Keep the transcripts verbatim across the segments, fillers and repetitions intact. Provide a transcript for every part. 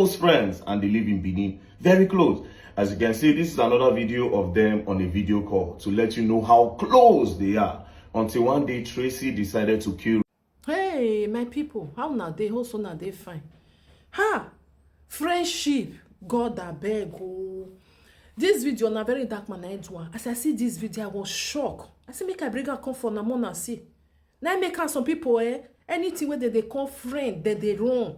close friends and they live in Benin. Very close. As you can see, this is another video of them on a video call to let you know how close they are. Until one day, Tracy decided to kill. Hey, my people, how una dey? Hope una dey fine. Ha! Friendship, God abeg o. This video na very dark man na do am. As I see this video, I was shocked. I say make I bring am come for una, una see. Na im make am some people, eh, anything wey dem dey call friend, dem dey run.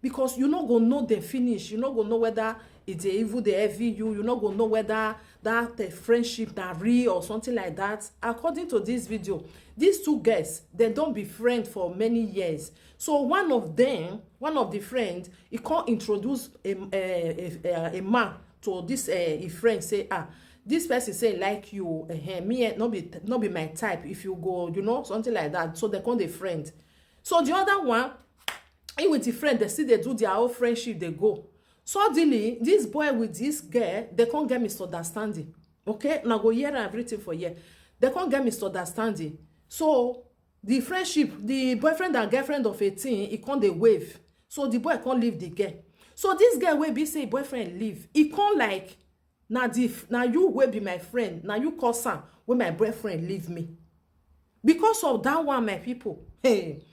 Because you no go know dem finish. You no go know whether e dey even dey heavy you. You no go know whether that, eh, friendship na real or something like that. According to this video, these two girls, dem don be friend for many years. So one of them, one of the friend, e come introduce a, a, a, a man to this, eh, e friend, say, "Ah, this person say e like you, eh, me, eh, no be, no be my type. If you go, you know, something like that." So dem come dey friend. So the other one, he with the friend, dem still dey do their own friendship, dey go. Suddenly, this boy with this girl, dem come get misunderstanding. Okay, una go hear everything for here. Dem come get misunderstanding. So the friendship, the boyfriend and girlfriend of a teen, e come dey wave. So the boy come leave the girl. So this girl wey be say boyfriend leave, e come like, "Na the f-, na you wey be my friend, na you cause am wey my boyfriend leave me." Because of that one, my people, hey,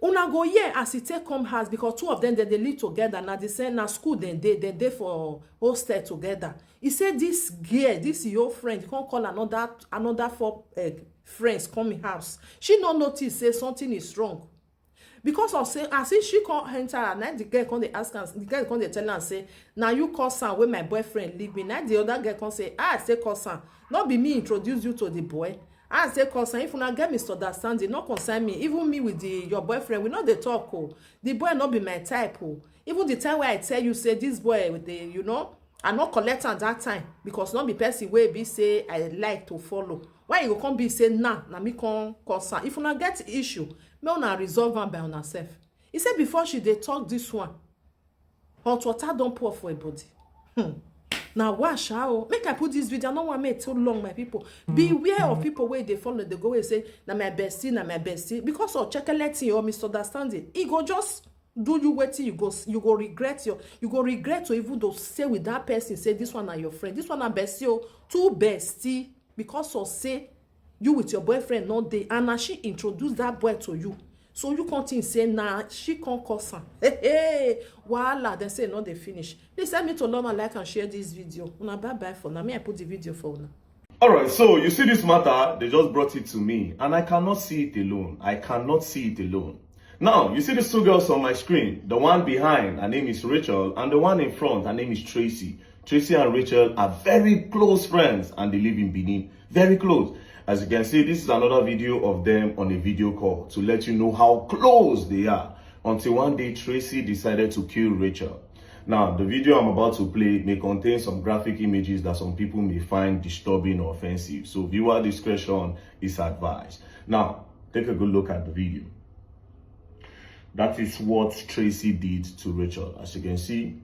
una go hear as e take come house, because two of them, dem dey live together. Na the same, na school dem dey, dem dey for hostel together. E say this girl, this your friend, come call another, another four, eh, friends come im house. She no notice say something is wrong. Because of say, as if she come enter her, na the girl come dey ask am, the girl come dey tell am say, "Na you cause am wey my boyfriend leave me." Na the other girl come say, "Ah, I say cause am. No be me introduce you to the boy. I say cause am. If una get misunderstanding, no concern me. Even me with the, your boyfriend, we no dey talk o. The boy no be my type o. Even the time wey I tell you say this boy with the, you know, I no collect am that time, because no be person wey be say I like to follow. Why you go come be say, 'Nah, na me come cause am?'" If una get issue, make una resolve am by una sef. E say before she dey talk this one, hot water don pour for her body. Hmm. Na wa sha o. Make I put this video. I no wan make it too long, my people. Beware of people wey dey follow, dey go wey say, "Na my bestie, na my bestie." Because of chocolate or misunderstanding, e go just do you wetin you go, you go regret your, you go regret to even to stay with that person. Say this one na your friend, this one na bestie o, too bestie, because of say you with your boyfriend no dey, and na she introduce that boy to you. So you come think say na she come cause am. Hey, hey, wahala, dem say e no dey finish. Please help me to love and like and share this video. Una bye bye for now. Me, I put the video for una. All right, so you see this matter, they just brought it to me, and I cannot see it alone. I cannot see it alone. Now, you see these two girls on my screen. The one behind, her name is Rachel, and the one in front, her name is Tracy. Tracy and Rachel are very close friends, and they live in Benin. Very close. As you can see, this is another video of them on a video call to let you know how close they are. Until one day, Tracy decided to kill Rachel. Now, the video I'm about to play may contain some graphic images that some people may find disturbing or offensive. So viewer discretion is advised. Now, take a good look at the video. That is what Tracy did to Rachel. As you can see,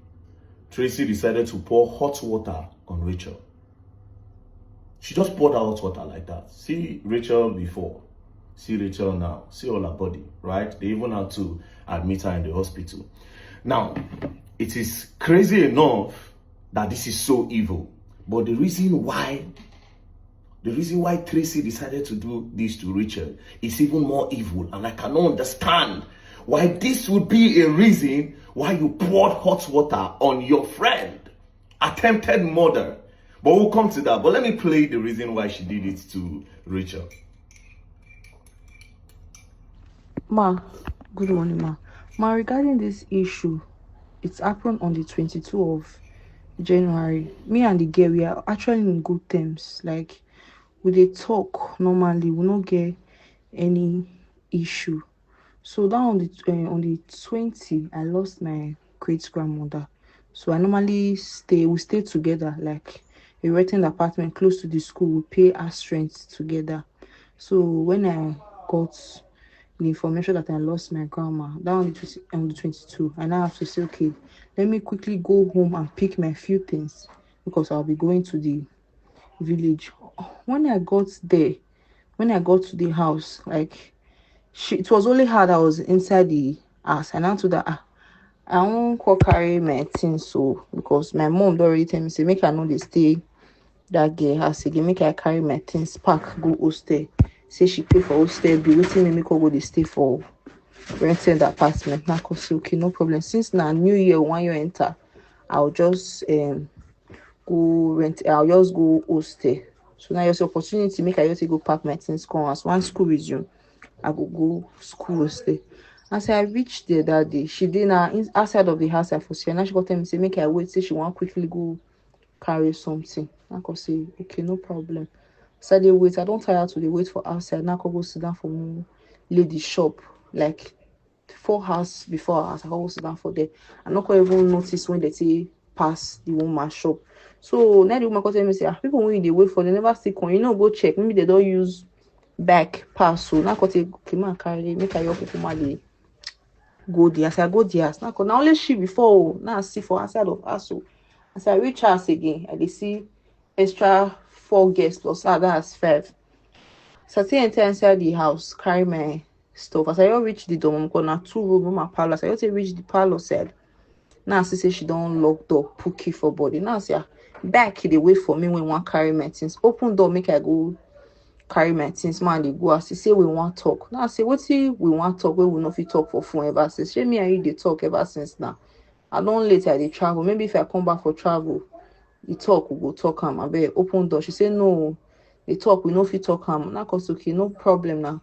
Tracy decided to pour hot water on Rachel. She just poured out hot water like that. See Rachel before. See Rachel now. See all her body, right? They even had to admit her in the hospital. Now, it is crazy enough that this is so evil. But the reason why, the reason why Tracy decided to do this to Rachel is even more evil. And I cannot understand why this would be a reason why you poured hot water on your friend. Attempted murder. But we'll come to that. But let me play the reason why she did it to Rachel. Ma, good morning, ma. Ma, regarding this issue, it happened on the twenty-two of January. Me and the girl, we are actually in good terms. Like, we dey talk normally, we no get any issue. So that on the, uh, on the twenty, I lost my great grandmother. So I normally stay, we stay together, like a rented apartment close to the school. We pay house rent together. So when I got the information that I lost my grandma, that on the twenty, on the twenty-two, I now have to say, okay, let me quickly go home and pick my few things because I'll be going to the village. When I got there, when I got to the house, like, she, it was only her that was inside the house. And I told her, ah, I wan go carry my things so, because my mom don already tell me say make I no dey stay that girl house again, make I carry my things pack go hostel. Say she pay for hostel bill, wetin make me come go dey stay for rented apartment. Na come say okay, no problem, since na new year, one year enter, I'll just um go rent, I'll just go hostel. So now your opportunity, make I just go pack my things come house. Once school resume, I go go school hostel. As I reach there that day, she dey na in- outside of the house I for see. Now she go tell me say make I wait, say she wan quickly go carry something. I go say okay, no problem. So I dey wait. I don tire to dey wait for outside. Now I go go sit down for one lady shop, like four house before our house. I go go sit down for there. I no come even notice when they say pass the woman shop. So now the woman come tell me say, ah, people wey you dey wait for, they never still come. You no go check. Maybe they don use bike pass. So now I come say okay, make I carry, make I help people man dey go there. As I go there, now I come, na only she before. Oh, now I see for outside of house. So as I reach house again, I dey see extra four guests plus her, that's five. So I take enter inside the house, carry my stuff. As I just reach the dorm, because na two room, room and parlour. As I just take reach the parlour side, now I see say she don lock door, put key for body. Now I say, ah, bag dey wait for me when I wan carry my things. Open door, make I go carry my things. Man dey go. As she say we wan talk. Now I say, wetin we wan talk wey we no fit talk for phone ever since? Shey me and you dey talk ever since now? I don late, I dey travel. Maybe if I come back for travel, the talk we go talk am. Abeg, open door. She say no, the talk we no fit talk am. Now I come say okay, no problem now.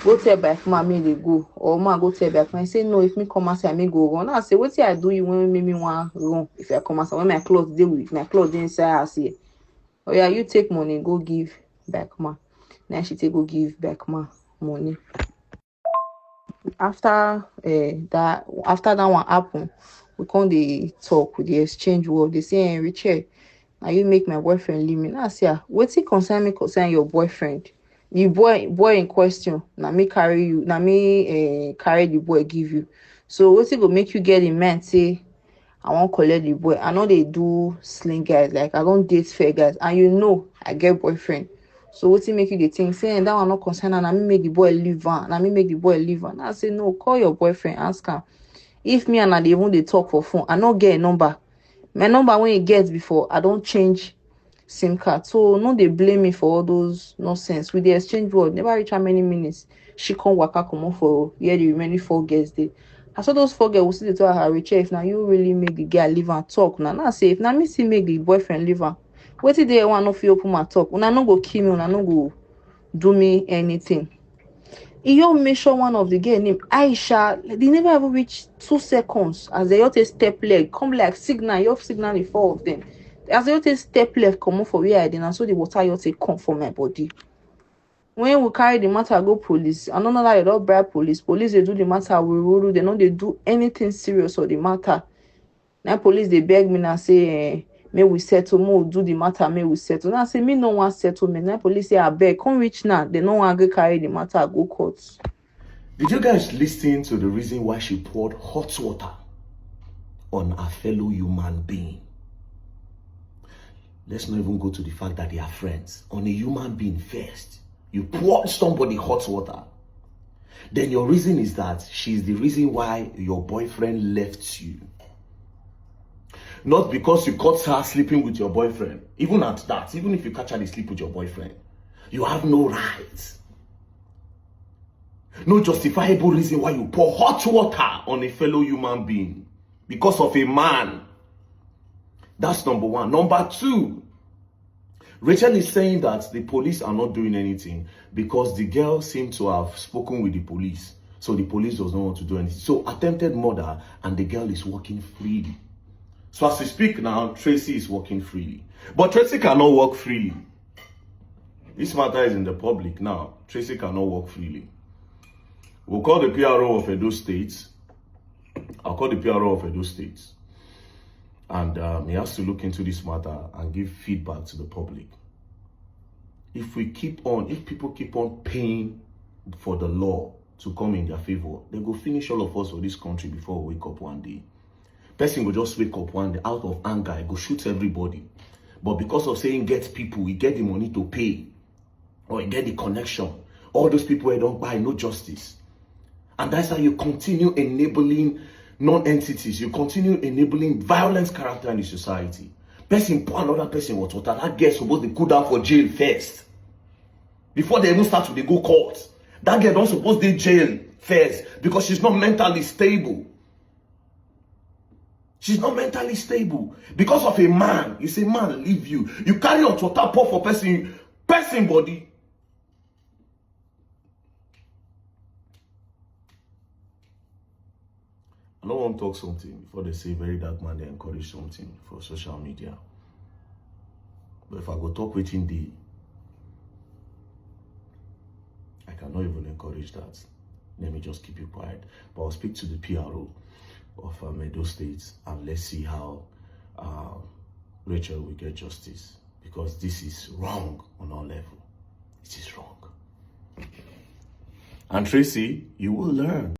Go tell bike man make they go, or man go tell bike man. He say no, if me come outside, me go run. Now I say wetin I do you when make me wan run? If I come outside, when my clothes dey with my clothes dey inside house here. Oh yeah, you take money go give bike man. Now she take go give bike man money. After uh, that, after that one happen, we come dey talk, we dey exchange word. They say, eh, Rachel, now you make my boyfriend leave me. Now I say, ah, wetin concern me concern your boyfriend? The boy boy in question, na me carry you, na me uh, carry the boy give you. So wetin go make you get in mind say I wan collect the boy? I no dey do slim guys, like I don date fair guys, and you know I get boyfriend. So wetin make you dey think say, eh, that one no concern am, na me make the boy leave am, na me make the boy leave am? Now I say no, call your boyfriend, ask am. If me and I dey even dey talk for phone, I no get a number. My number when he get before, I don change sim card. So no dey blame me for all those nonsense. We dey exchange word. Never reach how many minutes, she come waka comot for where the remaining four girls dey. I saw those four girls, we still dey tell her, Rachel, if na you really make the guy leave am, talk na. Now I say if na me still make the boyfriend leave am, wetin dey one no fit open my talk? Una no go kill me, una no go do me anything. Iyo make sure one of the girl name Aisha. They never even reach two seconds as they all take step leg, come like signal, your signal the four of them. As they all take step leg comot for where I dey, na so the water your take come for my body. When we carry the matter go police, I no know that they don bribe police. Police dey do the matter, we ruru, they no dey do anything serious for the matter. Now police dey beg me now say, eh, may we settle, may we do the matter, may we settle. Now I say me no wan settle me. Now police say, I beg, come reach now. They no wan gree carry the matter go court. Did you guys listen to the reason why she poured hot water on a fellow human being? Let's not even go to the fact that they are friends. On a human being first, you poured somebody hot water. Then your reason is that she's the reason why your boyfriend left you. Not because you caught her sleeping with your boyfriend. Even at that, even if you catch her dey sleep with your boyfriend, you have no right, no justifiable reason why you pour hot water on a fellow human being because of a man. That's number one. Number two, Rachel is saying that the police are not doing anything because the girl seemed to have spoken with the police. So the police does not want to do anything. So attempted murder, and the girl is walking freely. So as we speak now, Tracy is walking freely. But Tracy cannot walk freely. This matter is in the public now. Tracy cannot walk freely. We'll call the P R O of Edo State. I'll call the P R O of Edo State. And um, he has to look into this matter and give feedback to the public. If we keep on, if people keep on paying for the law to come in their favor, they go finish all of us for this country before we wake up one day. Person go just wake up one day out of anger, he go shoot everybody. But because of saying get people, he get the money to pay, or he get the connection, all those people wey don kpai, no justice. And that's how you continue enabling Non-entities, you continue enabling violent character in the society. Person pour another person hot water, that girl suppose dey go down for jail first before they even start to dey go court. That girl don suppose dey jail first because she's not mentally stable. She's not mentally stable because of a man. You say man leave you, you carry hot water pour for person, person body. I don't want to talk something before they say very dark man they encourage something for social media. But if I go talk wetin dey, I cannot even encourage that. Let me just keep you quiet. But I'll speak to the P R O of um, Edo State and let's see how um, Rachel will get justice, because this is wrong on all level. It is wrong. And Tracy, you will learn.